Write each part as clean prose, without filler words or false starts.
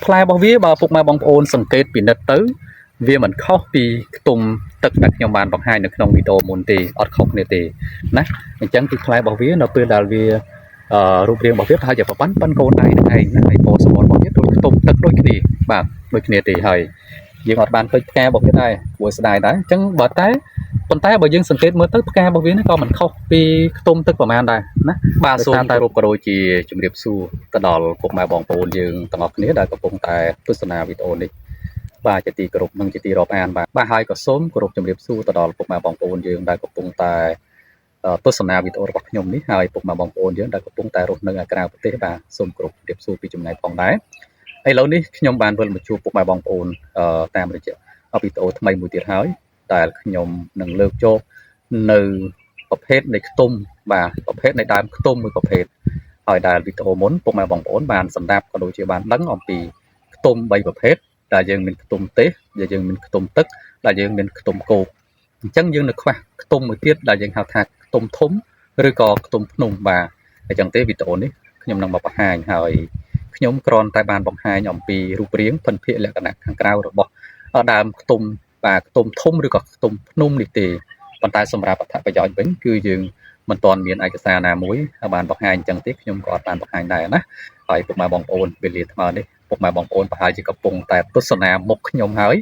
ផ្លែរបស់វាបើពុកម៉ែបងប្អូនសង្កេតពិនិត្យទៅវាមិនខុសពីខ្ទុំទឹកដែលខ្ញុំបានបង្ហាញនៅក្នុងវីដេអូមុនទេអត់ខុសគ្នាទេណាអញ្ចឹងគឺផ្លែរបស់វានៅពេលដែលវារូបរាងរបស់វាប្រហែលជាប្រប៉ុណ្ណប៉ុនកូនដៃនឹងឯងណាហើយពណ៌សម្បុររបស់វាដូចខ្ទុំទឹកដូចគ្នាបាទដូចគ្នាទេហើយយើងអត់បានឃើញផ្ការបស់វាដែរគួរស្ដាយដែរអញ្ចឹងបើតែប៉ុន្តែបើយើងសង្កេតមើលទៅផ្ការបស់វានេះក៏មិនខុសពីខ្ទុំទឹកប្រហែលដែរណាបាទសូមគោរពក៏ដូចជាជម្រាបសួរទៅដល់ពុកម៉ែបងប្អូនយើងទាំងអស់គ្នាដែលកំពុងតែទស្សនាវីដេអូនេះបាទជាទីគោរពនិងជាទីរាប់អានបាទបាទហើយក៏សូមគោរពជម្រាបសួរទៅដល់ពុកម៉ែបងប្អូនយើងដែលកំពុងតែទស្សនាវីដេអូរបស់ខ្ញុំនេះហើយពុកម៉ែបងប្អូនយើងដែលកំពុងតែរស់នៅឯក្រៅប្រទេសបាទសូមគោរពជម្រាបសួរពីចម្ងាយផងដែរឥឡូវនេះខ្ញុំបានវិលមកជួបពុកម៉ែបងប្អូនតាមរយៈវីដេអូថ្មីមួយទៀតហើយដែលខ្ញុំនឹងលើកយកនៅប្រភេទនៃខ្ទុំបាទប្រភេទនៃដើមខ្ទុំមួយប្រភេទហើយដែលវីដេអូមុនពុកម៉ែបងប្អូនបានសម្ដាប់ក៏ដូចជាបានដឹងអំពីខ្ទុំ3ប្រភេទដែលយើងមានខ្ទុំទេសដែលយើងមានខ្ទុំទឹកដែលយើងមានខ្ទុំគោកអញ្ចឹងយើងនៅខ្វះខ្ទុំមួយទៀតដែលយើងហៅថាខ្ទុំធំឬក៏ខ្ទុំភ្នំបាទអញ្ចឹងទេវីដេអូនេះខ្ញុំនឹងមកបង្ហាញហើយខ្ញុំគ្រាន់តែបានបង្ហាញអំពីរូបរាងភិនភាគលក្ខណៈខាងក្រៅរបស់ដើមខ្ទុំបាទខ្ទុំធំឬក៏ខ្ទុំភ្នំនេះទេប៉ុន្តែសម្រាប់អត្ថប្រយោជន៍វិញគឺយើងមិនទាន់មានឯកសារណាមួយបានបង្ហាញអញ្ចឹងទេខ្ញុំក៏អត់បានបង្ហាញដែរណាហើយពុកម៉ែបងប្អូនវេលាថ្មនេះពុកម៉ែបងប្អូនប្រហែលជាកំពុងតែទស្សនាមុខខ្ញុំហើយ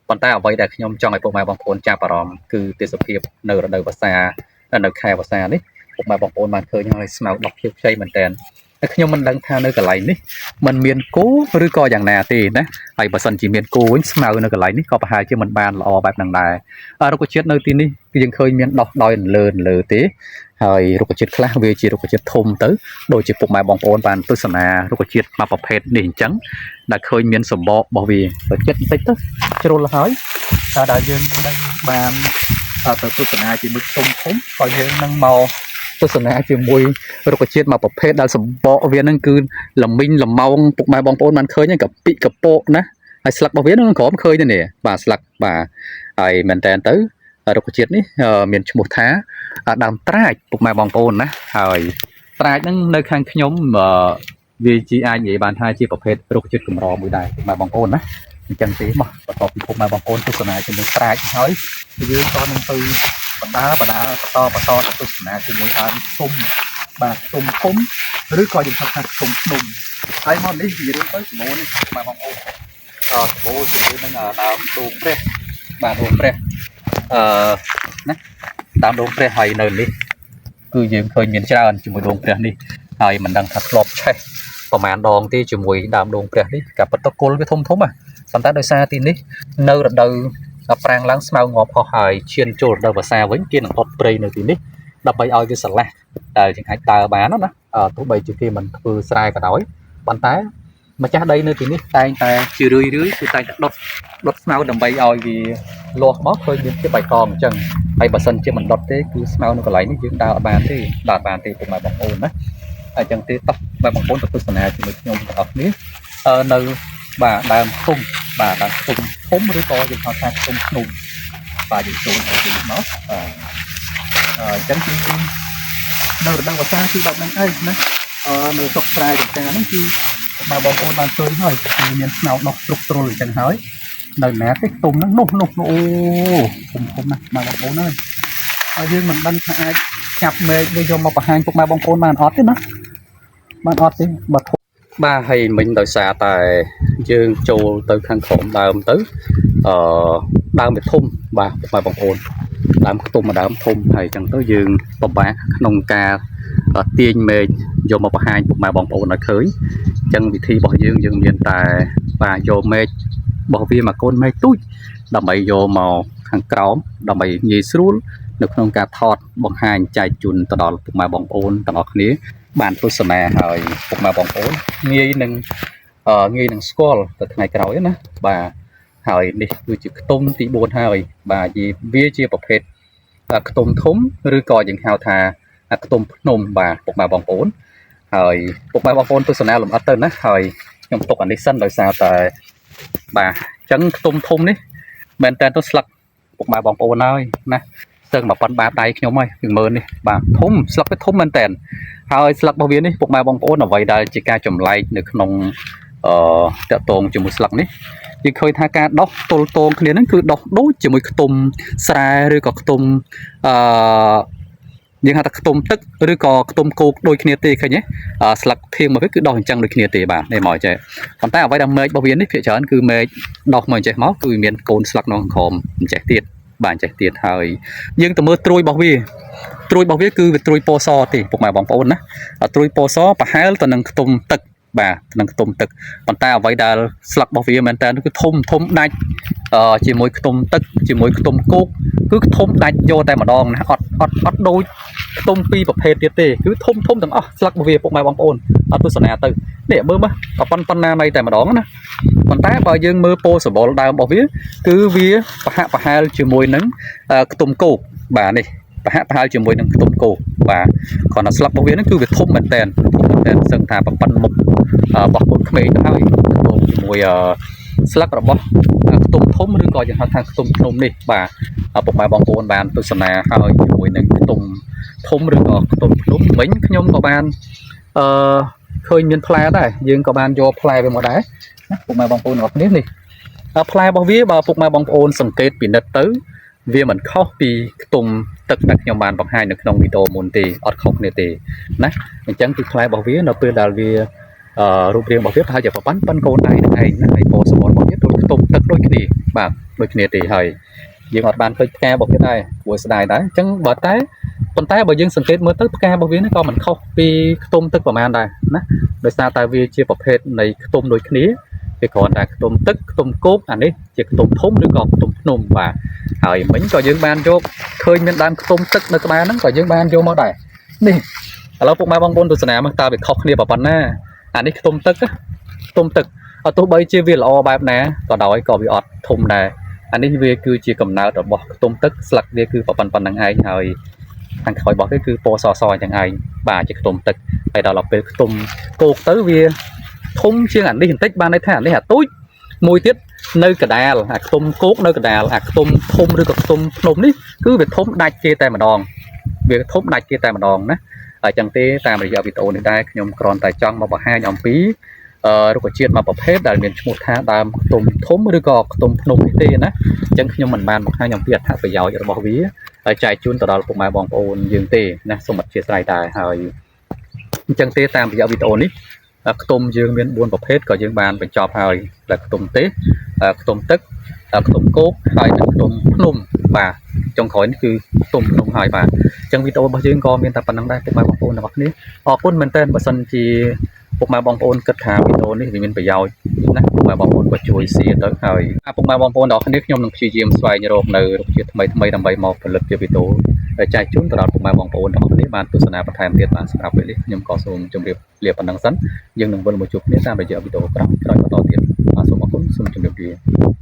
ប៉ុន្តែអ្វីដែលខ្ញុំចង់ឲ្យពុកម៉ែបងប្អូនចាប់អារម្មណ៍គឺទេសភាពនៅរដូវវស្សានៅខែវស្សានេះពុកម៉ែបងប្អូនបានឃើញហើយស្មៅដោះភៀវខ្ចីមែនតើតែខ្ញុំមិនដឹងថានៅកន្លែងនេះมันមានគោឬក៏យ៉ាងណាទេណាហើយបើសិនជាមានគោវិញស្មៅនៅកន្លែងនេះក៏ប្រហែលជាមិនបានល្អបែបហ្នឹងដែររុក្ខជាតិនៅទីនេះគឺយើងឃើញមានដោះដោយលើលើទេហើយរុក្ខជាតិខ្លះវាជារុក្ខជាតិធំទៅដូចជាពុកម៉ែបងប្អូនបានទស្សនារុក្ខជាតិមួយប្រភេទនេះអញ្ចឹងដែលឃើញមានសម្បករបស់វាទៅចិត្តបន្តិចទៅជ្រុលហើយតែដល់យើងនឹងបានទៅទស្សនាជាមួយខ្ទុំធំក៏យើងនឹងមកទស្សនាជាមួយរុក្ខជាតិមួយប្រភេទដែលសម្បកវានឹងគឺល្មីងល្មោងពុកម៉ែបងប្អូនបានឃើញហ្នឹងកពិកពកណាហើយស្លឹករបស់វានឹងក្រោមឃើញទេនេះបាទស្លឹកបាទហើយមែនតើទៅរុក្ខជាតិនេះមានឈ្មោះថាដើមត្រាចពុកម៉ែបងប្អូនណាហើយត្រាចហ្នឹងនៅខាងខ្ញុំវាជាអាចនិយាយបានថាជាប្រភេទរុក្ខជាតិកម្រមួយដែរពុកម៉ែបងប្អូនណាអញ្ចឹងទេមកបន្ទាប់ពីពុកម៉ែបងប្អូនទស្សនាជាមួយត្រាចហើយយើងក៏នឹងទៅបណ្ដាបណ្ដាបន្តបន្តទៅទស្សនាជាមួយដើមខ្ទុំបាទខ្ទុំធំឬក៏យើងហៅថាខ្ទុំភ្នំហើយមកនេះនិយាយរឿងទៅសម្បូរនេះពុកម៉ែបងប្អូនសម្បូរជាមួយនឹងដើមដូងព្រះបាទដូងព្រះអឺណាដើមដូងព្រះហើយនៅនេះគឺយើងឃើញមានច្រើនជាមួយដូងព្រះនេះហើយមិនដឹងថាធ្លាប់ឆេះប្រហែលដងទេជាមួយដើមដូងព្រះនេះក៏ប៉ុន្តែគល់វាធំធំហ៎ប៉ុន្តែដោយសារទីនេះនៅរដូវប្រាំងឡើងស្មៅងាប់អស់ហើយឈានចូលរដូវវស្សាវិញគេនឹងដុតព្រៃនៅទីនេះដើម្បីឲ្យវាស្រឡះដែលយើងអាចដើរបានណាទោះបីជាគេមិនធ្វើស្រែក៏ដោយប៉ុន្តែម្ចាស់ដីនៅទីនេះតែងតែជារឿយរឿយគឺតែងតែដុតដុតស្មៅដើម្បីឲ្យវាលាស់មកឃើញមានភាពបៃតងអញ្ចឹងហើយបើសិនជាមិនដុតទេគឺស្មៅនៅកន្លែងនេះយើងដើរអត់បានទេដើរបានទេពុកម៉ែបងប្អូនណាអញ្ចឹងទេតោះម៉ែបងប្អូនទៅទស្សនាជាមួយខ្ញុំទាំងអស់គ្នានៅបាទដើមខ្ទុំបាទដើមខ្ទុំធំឬក៏យើងហៅថាខ្ទុំភ្នំបាទយើងចូលទៅទីនេះមកបាទអញ្ចឹងគឺនៅរដូវវស្សាគឺបែបហ្នឹងឯងណានៅស្រុកស្រែចំការហ្នឹងគឺបើបងប្អូនបានឃើញហើយគឺមានស្នោដោះទ្រុកទ្រុលអញ្ចឹងហើយនៅណាទេខ្ទុំហ្នឹងនោះនោះអូធំធំណាស់ម៉ែបងប្អូនអើយហើយយើងមិនដឹងថាអាចចាប់មែកវាយកមកបង្ហាញពុកម៉ែបងប្អូនបានអត់ទេណាបានអត់ទេបើធំបាទហើយមិញដោយសារតែយើងចូលទៅខាងក្រោមដើមទៅអឺដើមវាធំបាទពុកម៉ែបងប្អូនដើមខ្ទុំមួយដើមធំហើយអញ្ចឹងទៅយើងពិបាកក្នុងការទាញមែកយកមកបង្ហាញពុកម៉ែបងប្អូនឲ្យឃើញអញ្ចឹងវិធីរបស់យើងយើងមានតែបាទយកមែករបស់វាមកកូនមែកទូចដើម្បីយកមកខាងក្រោមដើម្បីងាយស្រួលនៅក្នុងការថតបង្ហាញចែកជូនទៅដល់ពុកម៉ែបងប្អូនទាំងអស់គ្នាបានទស្សនាហើយពុកម៉ែបងប្អូនងាយនឹងងាយនឹងស្គាល់ទៅថ្ងៃក្រោយណាបាទហើយនេះគឺជាខ្ទុំទី4ហើយបាទវាជាប្រភេទខ្ទុំធំឬក៏យើងហៅថាខ្ទុំភ្នំបាទពុកម៉ែបងប្អូនហើយពុកម៉ែបងប្អូនទស្សនាលម្អិតទៅណាហើយខ្ញុំទុកអានេះសិនដោយសារតែបាទអញ្ចឹងខ្ទុំធំនេះមែនតើទៅស្លឹកពុកម៉ែបងប្អូនហើយណាស្ទឹងមកប៉ុនបាតដៃខ្ញុំហើយពីមើលនេះបាទធំស្លឹកវាធំមែនតើហើយស្លឹករបស់វានេះពុកម៉ែបងប្អូនអ្វីដែលជាការចម្លែកនៅក្នុង អឺតាក់ទងជាមួយស្លឹកនេះយើងឃើញថាការដោះទល់តងគ្នាហ្នឹងគឺដោះដូចជាមួយខ្ទុំស្រែឬក៏ខ្ទុំអឺយើងហៅថាខ្ទុំទឹកឬក៏ខ្ទុំគោកដូចគ្នាទេឃើញទេស្លឹកធៀងមកវាគឺដោះអញ្ចឹងដូចគ្នាទេបាទនេះមកចេះប៉ុន្តែអ្វីដែលមែករបស់វានេះភាគច្រើនគឺមែកដោះមកអញ្ចេះមកគឺមានកូនស្លឹកនៅខាងក្រោមអញ្ចេះទៀតបាទអញ្ចេះទៀតហើយយើងទៅមើលត្រួយរបស់វាត្រួយរបស់វាគឺវាត្រួយពណ៌សទេពុកម៉ែបងប្អូនណាត្រួយពណ៌សប្រហែលទៅនឹងខ្ទុំទឹកបាទនឹងខ្ទុំទឹកប៉ុន្តែអ្វីដែលស្លឹករបស់វាមែនតើគឺធំធំដាច់ជាមួយខ្ទុំទឹកជាមួយខ្ទុំគោកគឺធំដាច់យកតែម្ដងណាអត់អត់អត់ដូចខ្ទុំពីរប្រភេទទៀតទេគឺធំធំទាំងអស់ស្លឹករបស់វាពុកម៉ែបងប្អូនអត់ទស្សនាទៅនេះមើលមើលប៉ុណ្ណាណៃតែម្ដងណាប៉ុន្តែបើយើងមើលពោសម្បុរដើមរបស់វាគឺវាប្រហាក់ប្រហែលជាមួយនឹងខ្ទុំគោកបាទនេះប្រហាក់ប្រហែលជាមួយនឹងខ្ទុំគោកបាទគ្រាន់តែស្លឹករបស់វានឹងគឺវាធំមែនតែនធំមែនតែនសឹងថាប្រប៉ិនមុខរបស់កូនក្មេងទៅហើយទៅជាមួយស្លឹករបស់ខ្ទុំធំឬក៏យើងហៅថាខ្ទុំភ្នំនេះបាទពុកម៉ែបងប្អូនបានទស្សនាហើយជាមួយនឹងខ្ទុំធំឬក៏ខ្ទុំភ្នំមិញខ្ញុំក៏បានអឺឃើញមានផ្លែដែរយើងក៏បានយកផ្លែវាមកដែរណាពុកម៉ែបងប្អូនទាំងអស់គ្នានេះផ្លែរបស់វាបើពុកម៉ែបងប្អូនសង្កេតពិនិត្យទៅវាមិនខុសពីខ្ទុំទឹកដែលខ្ញុំបានបង្ហាញនៅក្នុងវីដេអូមុនទេអត់ខុសគ្នាទេណាអញ្ចឹងគឺផ្លែរបស់វានៅពេលដែលវារូបរាងរបស់វាប្រហែលជាប៉ុណ្ណកូនដៃនឹងឯងណាហើយពណ៌សម្បុររបស់វាដូចខ្ទុំទឹកដូចគ្នាបាទដូចគ្នាទេហើយយើងអត់បានឃើញផ្ការបស់វាដែរគួរស្ដាយដែរអញ្ចឹងបើតែប៉ុន្តែបើយើងសង្កេតមើលទៅផ្ការបស់វានេះក៏មិនខុសពីខ្ទុំទឹកប្រហែលដែរណាដោយសារតែវាជាប្រភេទនៃខ្ទុំដូចគ្នាវាគ្រាន់តែខ្ទុំទឹកខ្ទុំគោកអានេះជាខ្ទុំធំឬក៏ខ្ទុំភ្នំបាទហើយមិញក៏យើងបានយកឃើញមានដើមខ្ទុំទឹកនៅក្បែរហ្នឹងក៏យើងបានយកមកដែរនេះឥឡូវពុកម៉ែបងប្អូនទស្សនាមើលតើវាខុសគ្នាប៉ុណ្ណាអានេះខ្ទុំទឹកខ្ទុំទឹកអត់ទោះបីជាវាល្អបែបណាក៏ដោយក៏វាអត់ធំដែរអានេះវាគឺជាកំណើតរបស់ខ្ទុំទឹកស្លឹកវាគឺប៉ុណ្ណឹងឯងហើយខាងក្រោយរបស់វាគឺពណ៌សសអញ្ចឹងឯងបាទជាខ្ទុំទឹកហើយដល់ពេលខ្ទុំគោកទៅវាធំជាងអានេះបន្តិចបានន័យថាអានេះអាទូចមួយទៀតនៅកដាលអាខ្ទុំគោកនៅកដាលអាខ្ទុំធំឬក៏ខ្ទុំភ្នំនេះគឺវាធំដាច់គេតែម្ដងវាធំដាច់គេតែម្ដងណាហើយចឹងទេតាមរយៈវីដេអូនេះដែរខ្ញុំគ្រាន់តែចង់មកបង្ហាញអំពីរុក្ខជាតិមួយប្រភេទដែលមានឈ្មោះថាដើមខ្ទុំធំឬក៏ខ្ទុំភ្នំនេះទេណាអញ្ចឹងខ្ញុំមិនបានបង្ហាញអំពីអត្ថប្រយោជន៍របស់វាហើយចែកជូនទៅដល់ពុកម៉ែបងប្អូនយើងទេណាសូមអធិស្ឋានដែរហើយអញ្ចឹងទេតាមរយៈវីដេអូនេះខ្ទុំយើងមាន4ប្រភេទក៏យើងបានបញ្ចប់ហើយដែលខ្ទុំទេសខ្ទុំទឹកខ្ទុំគោកហើយនិងខ្ទុំភ្នំបាទចុងក្រោយនេះគឺខ្ទុំភ្នំហើយបាទអញ្ចឹងវីដេអូរបស់យើងក៏មានតែប៉ុណ្្នឹងដែរពុកម៉ែបងប្អូនទាំងអស់គ្នាអរគុណមែនទែនបើសិនជាពុកម៉ែបងប្អូនគិតថាវីដេអូនេះវាមានប្រយោជន៍ណាពុកម៉ែបងប្អូនក៏ជួយ share ទៅហើយពុកម៉ែបងប្អូនទាំងអស់គ្នាខ្ញុំនឹងព្យាយាមស្វែងរកនៅរុក្ខជាតិថ្មីថ្មីដើម្បីមកផលិតជាវីដេអូចែកជូនទៅដល់ពុកម៉ែបងប្អូនទាំងអស់គ្នាបានទស្សនាបន្ថែមទៀតបាទសម្រាប់ពេលនេះខ្ញុំក៏សូមជម្រាបលាប៉ុណ្្នឹងសិនយើងនឹងវិលមកជួបគ្នាតាមរយៈវីដេអូក្រោយៗបន្តទៀតបាទសូមអរគុណសូមជម្រាបលា។